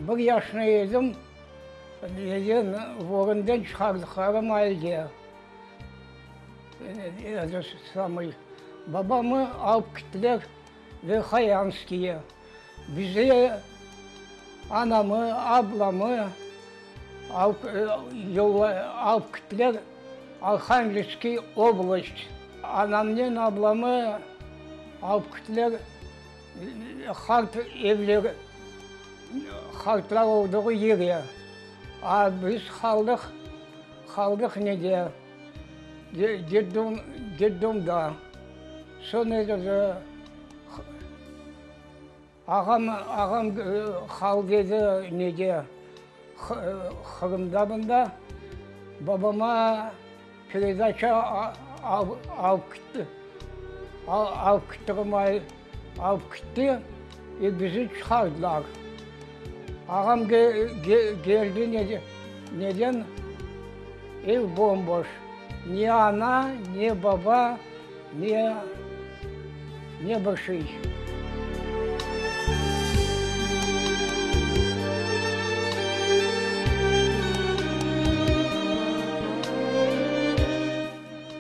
Bir yaşında edim, neden, Vorınden çıqardıqları maalde, samıy, babamı alıp kittiler Verhoyanskiye. Bizi, anamı, ablamı alıp, alıp kittiler Arhangelskiy oblast. Anamnen ablamı alıp kittiler Hart evleri, hartlar olduğı yere. A biz qaldıq, qaldıq nede, detdom, detdomda. Soñ ağam, ağam qaldı edi nede, Qırımda mında. Babama peredaça alıp kitti, alıp kitti, alıp kitti ve bizi çıqardılar. Ağam keldi neden, ev bom-boş, ne ana, ne baba, ne, ne bir şey.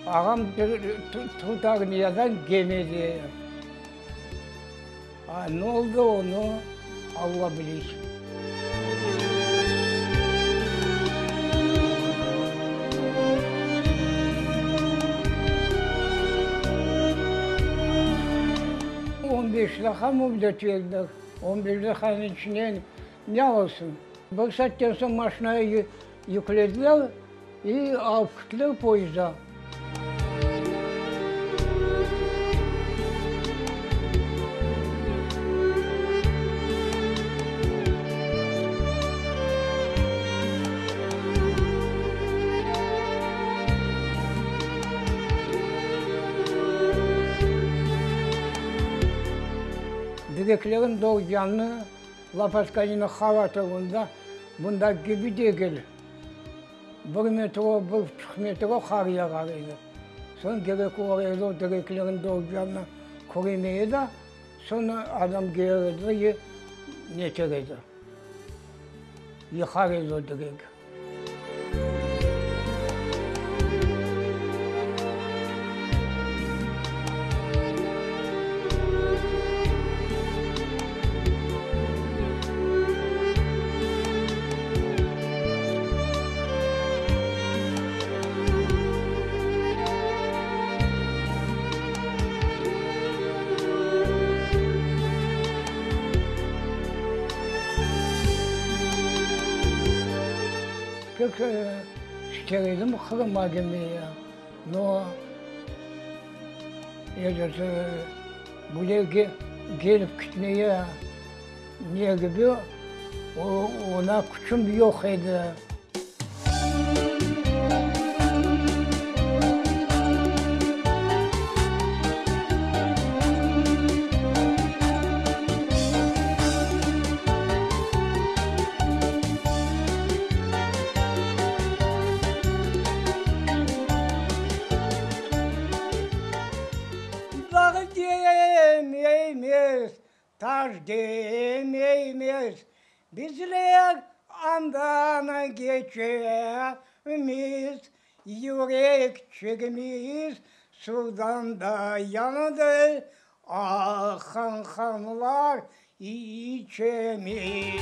Ağam tut armiyadan kelmedi. A ne oldı onı Alla bilir. 15 daqqa müddet berdiler. 15 daqqanıñ içinde ne alırsıñ? Bir saatten soñ maşinaya yüklediler i alıp kettiler poyezda. Direklerin doğcanı Lopatkanina Halatovında bunda kibi degil. Bir metro, bir buçuq metro qar yağar edi. Soñ kerek olur edi o tereklerniñ doğacağını köremeye de, soñ adam kelir edi de neter edi, yıqar edi o terek. Pek ister edim Qırımğa kelmege, no, eget, bu yerge kelip ketmege Ne kibi, oña küçüm yoq edi. Dağ demeymiz, Taş demeymiz, bizler andan keçemiz, Yürekçigimiz suvdan da yandı, Aqqan qanlar içemiz.